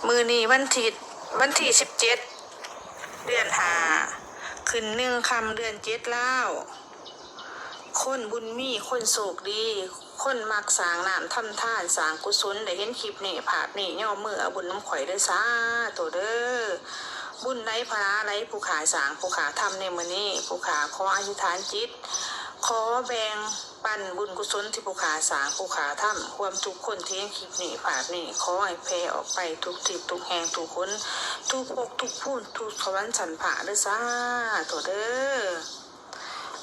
ມື້ນີ້ວັນທິດ ວັນທີສິບເຈັດ ເດືອນຫ້າ ຂຶ້ນໜຶ່ງຄ່ຳເດືອນເຈັດລາວ. ຄົນບຸນມີ ຄົນໂຊກດີ ຄົນມັກສ້າງນ້ຳທຳທານ ສ້າງກຸສົນ ໄດ້ເຫັນຄລິບນີ້ ພາບນີ້ ຍໍມືເອົາບຸນນຳຂ້ອຍເດີ ສາທຸເດີ. ບຸນໃດພະລາໃດ ຜູ້ຂ້າສ້າງ ຜູ້ຂ້າທຳໃນມື້ນີ້ ຜູ້ຂ້າຂໍອະທິຖານຈິດ ຂໍແບ່ງ ປັນບຸນກຸສົນທີ່ຜູ້ຂ້າສ້າງ ຜູ້ຂ້າທຳ ຮວມທຸກຄົນທີ່ເຫັນຄລິບນີ້ ພາບນີ້ ຂໍໃຫ້ແຜ່ອອກໄປທຸກທິດທຸກແຫ່ງທຸກຫົນ ທຸກພົບທຸກພູມ ທຸກສະຫວັນຊັ້ນຟ້າເດີ ສາທຸເດີ.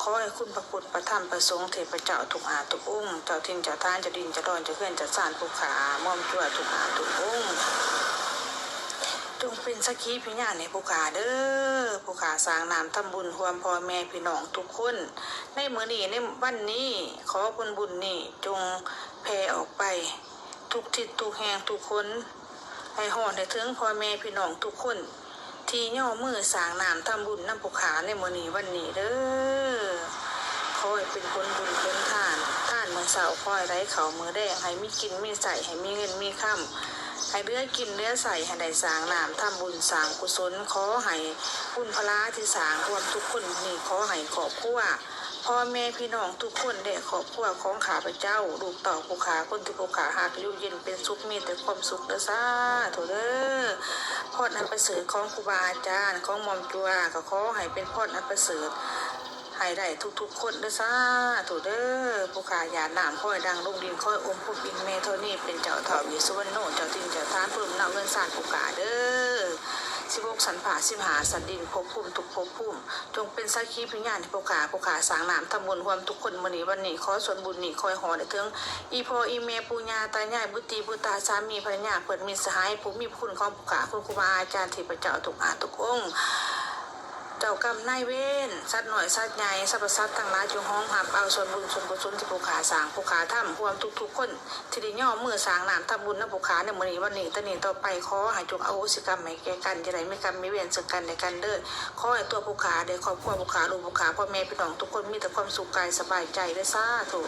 ຂໍໃຫ້ຄຸນພະພຸດ ພະທຳ ພະສົງ ເທບພະເຈົ້າທຸກຫ້າທຸກອົງ ເຈົ້າຖິ່ນເຈົ້າຖານ ເຈົ້າດິນເຈົ້າດອນ ເຈົ້າເຮືອນເຈົ້າຊານ ຜູ້ຂ້າໝອມຈົວທຸກຫ້າທຸກອົງ ຈົ່ງເປັນສັກຂີພະຍານໃຫ້ຜູ້ຂ້າເດີ. ຜູ້ຂ້າສ້າງນ້ຳທຳບຸນຮ່ວມພໍ່ແມ່ພີ່ນ້ອງທຸກຄົນ ໃນມື້ນີ້ ໃນວັນນີ້ ຂໍຜົນບຸນນີ້ຈົ່ງແຜ່ອອກໄປທຸກທິດທຸກແຫ່ງທຸກຄົນ ໃຫ້ຮອດໃຫ້ເຖິງພໍ່ແມ່ພີ່ນ້ອງທຸກຄົນ ທີ່ຍໍມືສ້າງນ້ຳທຳບຸນນຳຜູ້ຂ້າໃນມື້ນີ້ວັນນີ້ເດີ. ຂໍໃຫ້ເປັນຜົນບຸນຜົນທານ ທານມື້ເຊົ້າ ຂໍໃຫ້ໄຫຼເຂົ້າມື້ແລງ ໃຫ້ມີກິນມີໃຊ້ ໃຫ້ມີເງິນມີຄຳ ໃຫ້ເຫຼືອກິນເຫຼືອໃຊ້ ໃຫ້ໄດ້ສ້າງນ້ຳທຳບຸນສ້າງກຸສົນ. ຂໍໃຫ້ບຸນພະລາທີ່ສ້າງຮ່ວມທຸກຄົນນີ້ ຂໍໃຫ້ຄອບຄົວ ພໍ່ແມ່ພີ່ນ້ອງທຸກຄົນ ແລະ ຄອບຄົວຂອງຂ້າພະເຈົ້າ ລູກເຕົ້າຜູ້ຂ້າ ຄົນທີ່ຜູ້ຂ້າຮັກ ຢູ່ເຢັນເປັນສຸກ ມີແຕ່ຄວາມສຸກເດີ ສາທຸເດີ. ພອນອັນປະເສີດຂອງຄູບາອາຈານ ຂອງໝອມຈົວ ກໍຂໍໃຫ້ເປັນພອນອັນປະເສີດ ໃຫ້ໄດ້ທຸກໆຄົນເດີ ສາທຸເດີ. ຜູ້ຂ້າຢາດນ້ຳ ຂໍໃຫ້ດັງລົງດິນ ຂໍໃຫ້ອົມພົມອິນແມ່ທໍນີ ເປັນເຈົ້າທ້າວເວດສຸວັນໂນ ເຈົ້າຖິ່ນເຈົ້າຖານ ພູມນຳເຮືອນຊານຜູ້ຂ້າເດີ. ສິບຫົກຊັ້ນຟ້າ ສິບຫ້າຊັ້ນດິນ ພົບພູມທຸກພົບພູມ ຈົ່ງເປັນສັກຂີພະຍານໃຫ້ຜູ້ຂ້າ ຜູ້ຂ້າສ້າງນ້ຳທຳບຸນຮ່ວມທຸກຄົນມື້ນີ້ວັນນີ້. ຂໍສ່ວນບຸນນີ້ ຂໍໃຫ້ຮອດໄດ້ເຖິງອີ່ພໍ່ອີ່ແມ່ ປູ່ຍ່າຕາຍາຍ ບຸດຕີບຸດຕາ ສາມີພັນລະຍາ ເພື່ອນມິດສະຫາຍ ຜູ້ມີພະຄຸນຂອງຜູ້ຂ້າ ຄຸນຄູບາອາຈານ ເທບພະເຈົ້າທຸກຫ້າທຸກອົງ ເຈົ້າກຳນາຍເວນ ສັດນ້ອຍສັດໃຫຍ່ ສັບພະສັດທັງຫຼາຍ ຈົ່ງຮອງຮັບເອົາສ່ວນບຸນສ່ວນກຸສົນທີ່ຜູ້ຂ້າສ້າງ ຜູ້ຂ້າທຳ ຮ່ວມທຸກໆຄົນ ທີ່ໄດ້ຍໍມືສ້າງນ້ຳທຳບຸນນຳຜູ້ຂ້າໃນມື້ນີ້ວັນນີ້ ແຕ່ນີ້ຕໍ່ໄປ ຂໍໃຫ້ຈົ່ງອະໂຫສິກຳໃຫ້ແກ່ກັນ ຢ່າໄດ້ມີກຳມີເວນເຊິ່ງກັນແລະກັນເດີ. ຂໍໃຫ້ຕົວຜູ້ຂ້າ ແລະ ຄອບຄົວຜູ້ຂ້າ ລູກຜູ້ຂ້າ ພໍ່ແມ່ພີ່ນ້ອງທຸກຄົນ ມີແຕ່ຄວາມສຸກກາຍສະບາຍໃຈເດີ ສາທຸ.